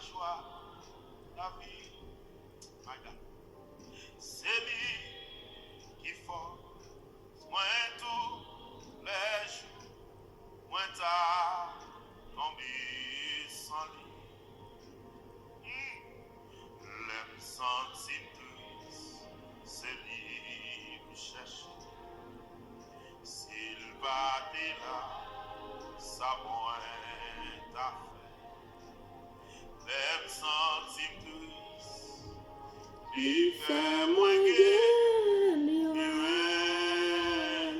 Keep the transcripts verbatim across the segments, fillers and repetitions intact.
Jwa lavi, my God. Se li ki fòs mwen toulejou, mwen ta tonbe san li. Hmm. Lè m santi m tris, se li m chèche. Si l pa te la, sa mwen ta fè? Lè m santi m tris, li fè mwen gen li renmen.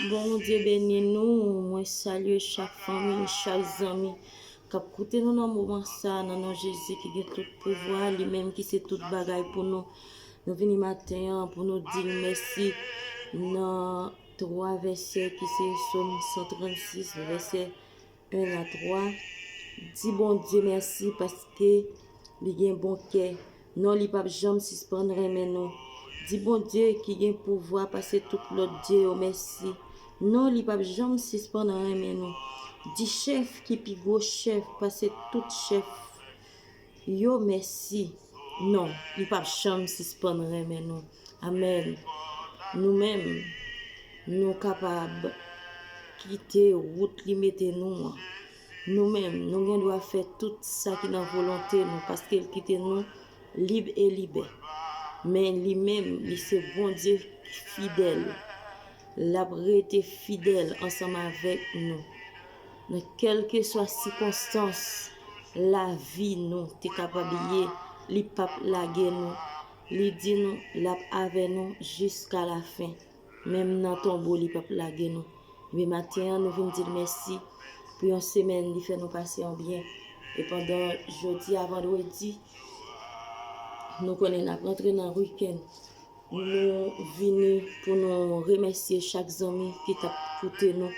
Bondye beni nou. Mwen salye chak fanmi, chak zanmi k ap koute nou nan moman sa a, nan non Jezi ki gen tout pouvwa, li menm ki se tout bagay pou nou. Nou vini maten an pou nou di l mèsi nan twa vèsè ki se Sòm san trannsis, vèsè en a twa. Di Bondye mèsi paske li gen bon kè. Non, li p ap janm sispann renmen nou. Di Bondye ki gen pouvwa pase tout lòt dye yo mèsi. Non, li p ap janm sispann renmen nou. Di chèf ki pi gwo chèf pase tout chèf yo mèsi. Non, li p ap janm sispann renmen nou. Amèn. Nou menm, nou kapab kite wout li mete nou an. Nou menm, nou gen dwa fè tout sa ki nan volonte nou, paske l kite nou lib e libè. Men li menm, li se Bondye ki fidèl. L ap rete fidèl ansanm avèk nou. Nan kèlkeswa sikonstans lavi nou te kapab ye, li p ap lage nou. Li di nou l ap avè nou jiska lafen. Menm nan tonbo, li p ap lage nou. Men maten an, nou vin di l mèsi pou yon semèn li fè nou pase an byen. E pandan jodi a vandredi, nou konnen n ap rantre nan wikenn. Nou vini pou nou remèsye chak zanmi ki t ap koute nou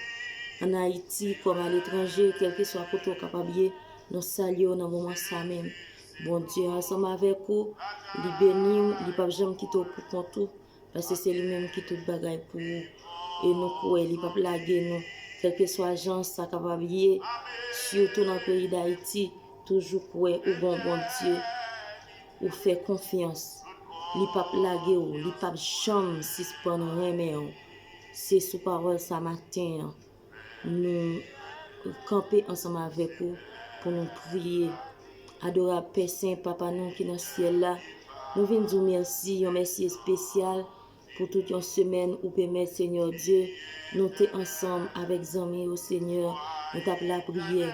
ann Ayiti kòm aletranje, kèlkeswa kote w kapab ye, nou salye w nan moman sa menm. Bondye ansanm avèk ou, li beni w, li p ap janm kite w pou kont ou, paske se li menm ki tout bagay pou ou. E nou kwè li p ap lage nou, kèlkeswa jan sa kapab ye, sitou nan peyi Dayiti, toujou kwè ou gon Bondye. Ou fè konfyans. Li p ap lage w, li p ap janm sispann renmen w. Se sou pawòl sa maten an, nou kanpe ansanm avèk ou pou nou priye. Adorab Pè Sen, Papa nou ki nan syèl la, nou vin di w mèsi, yon mèsi espesyal pou tout yon semèn ou pèmèt, Senyè Dye, nou te ansanm avèk zanmi yo, Senyè, nou t ap lapriyè.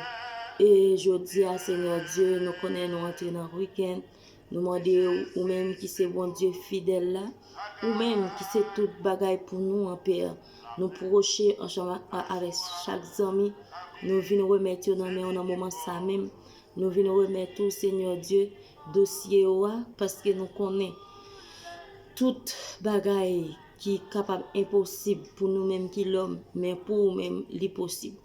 E jodi a, Senyè Dye, nou konnen nou antre nan wikenn. Nou mande w, ou menm ki se Bondye fidèl la, ou menm ki se tout bagay pou nou an, Pè. Nou pwoche ansanm a-, avèk chak zanmi, nou vin remèt yo nan men w nan moman sa menm. Nou vin remèt ou, Senyè Dye, dosye yo a, paske nou konnen tout bagay ki kapab enposib pou nou menm ki lòm, men pou ou menm, li posib.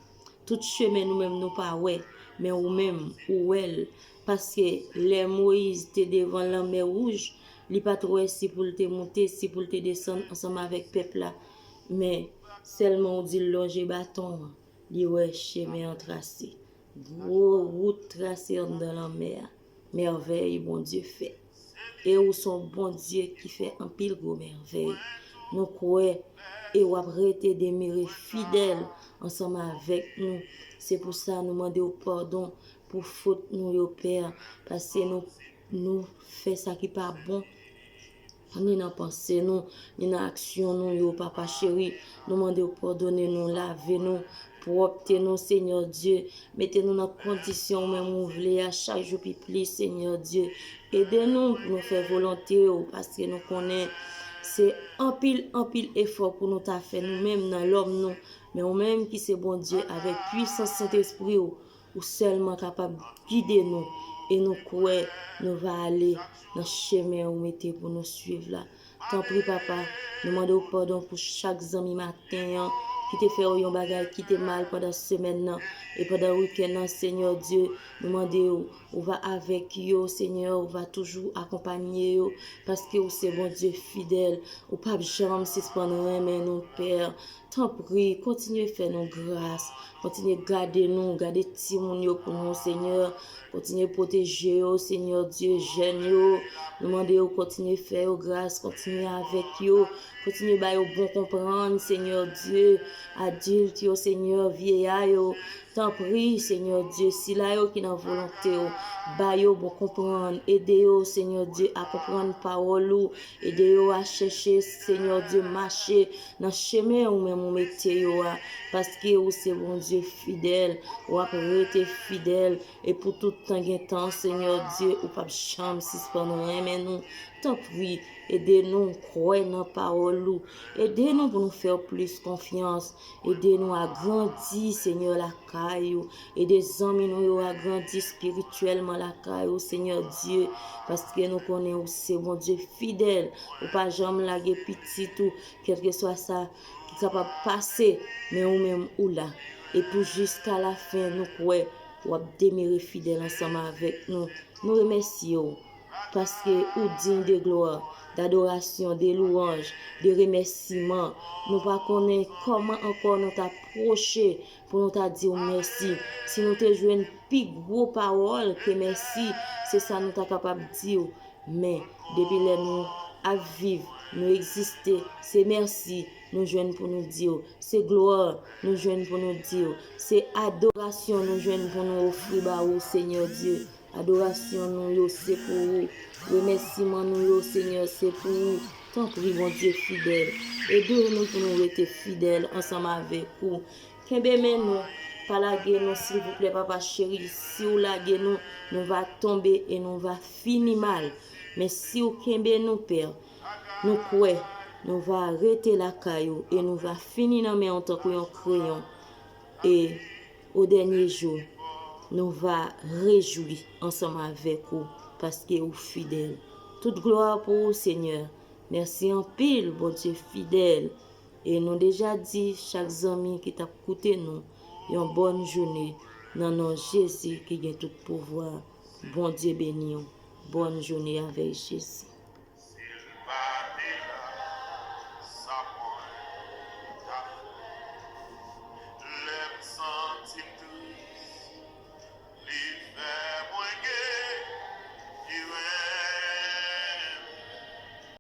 Tout chemen nou menm nou pa wè, men ou menm, ou wè l. Paske lè Moyiz te devan lanmè wouj, li pa t wè si pou l te moute, si pou l te desann ansanm avèk pèp la. Men, sèlman ou di l lonje baton an, li wè chemen an trase. Gwo wout trase anndan lanmè a. Mèvèy Bondye fè. E ou se yon Bondye ki fè anpil gwo mèvèy. Nou kwè e w ap rete demere fidèl ansanm avèk nou. Se pou sa nou mande w padon pou fot nou yo, Pè, paske nou, nou fè sa ki pa bon. Ni nan panse nou, ni nan aksyon nou yo, Papa cheri. Nou mande w padone nou, lave nou, pwòpte nou, Senyè Dye. Mete nou nan kondisyon ou menm ou vle a chak jou pi plis, Senyè Dye. Ede nou pou nou fè volonte w, paske nou konnen se anpil, anpil efò pou nou ta fè nou menm nan lòm nou. Men ou menm ki se Bondye, avèk pwisans Sentespri w, ou sèlman kapab gide nou, e nou kwè nou va ale nan chemen ou mete pou nou swiv la. Tanpri, Papa, nou mande w padon pou chak zanmi maten an ki te fè yo yon bagay ki te mal pandan semèn nan e pandan wikenn nan, Senyè Dye, nou mande w, ou va avèk yo, Senyè, ou va toujou akonpanye yo, paske ou se Bondye fidèl, ou p ap janm sispann renmen nou, Pè. Tanpri, kontinye fè nou gras, kontinye gade nou, gade timoun yo pou nou, Senyè, kontinye pwoteje yo, Senyè Dye, jèn yo, nou mande yo kontinye fè yo gras, kontinye avèk yo, kontinye ba yo bon konprann, Senyè Dye, adilt yo, Senyè, vyeya yo, tanpri, Senyè Dye, sila yo ki nan volonte w, ba yo bon konprann, ede yo, Senyè Dye, a konprann pawòl ou, ede yo a chèche, Senyè Dye, mache nan chemen ou menm ou mete yo a, paske ou se Bondye fidèl, w ap rete fidèl, e pou tout tan gen tan, Senyè Dye, ou p ap janm sispann renmen nou. Tanpri, ede nou kwè nan pawòl ou, ede nou pou nou fè w plis konfyans, ede nou a grandi, Senyè, lakay ou, ede zanmi nou yo a grandi espirityèlman lakay ou, Senyè Dye, paske nou konnen ou se Bondye fidèl, ou pa janm lage pitit ou, kèlkeswa sa ki kapab pase, men ou menm ou la. E pou jiska lafen, nou kwè w ap demere fidèl ansanm avèk nou. Nou remèsye w, paske ou diy de glwa, dadorasyon, de lwanj, de remèsiman. Nou pa konnen kòman ankò nou ta pwoche pou nou ta di w mèsi. Si nou te jwenn pi gwo pawòl ke mèsi, se sa nou ta kapab di w. Men, depi lè nou ap viv, nou egziste, se mèsi nou jwenn pou nou di w. Se glwa nou jwenn pou nou di w. Se adorasyon nou jwenn pou nou ofri ba ou, Senyè Dye. Adorasyon nou yo se pou ou. Remèsiman nou yo, Senyè, se pou ou. Tanpri, Bondye fidèl, ede nou pou nou rete fidèl ansanm avèk ou. Kenbe men nou, pa lage nou, silvouplè, Papa cheri. Si w lage nou, nou va tonbe e nou va fini mal. Men si w kenbe nou, Pè, nou kwè nou va rete lakay ou e nou va fini nan men w tankou yon kreyon. E o dènye jou, nou va rejwi ansanm avèk ou, paske ou fidèl. Tout glwa pou ou, Senyè. Mèsi anpil, Bondye fidèl. E nou deja di chak zanmi ki t ap koute nou, yon bòn jounen nan non Jezi ki gen tout pouvwa. Bondye beni w. Bòn jounen avèk Jezi.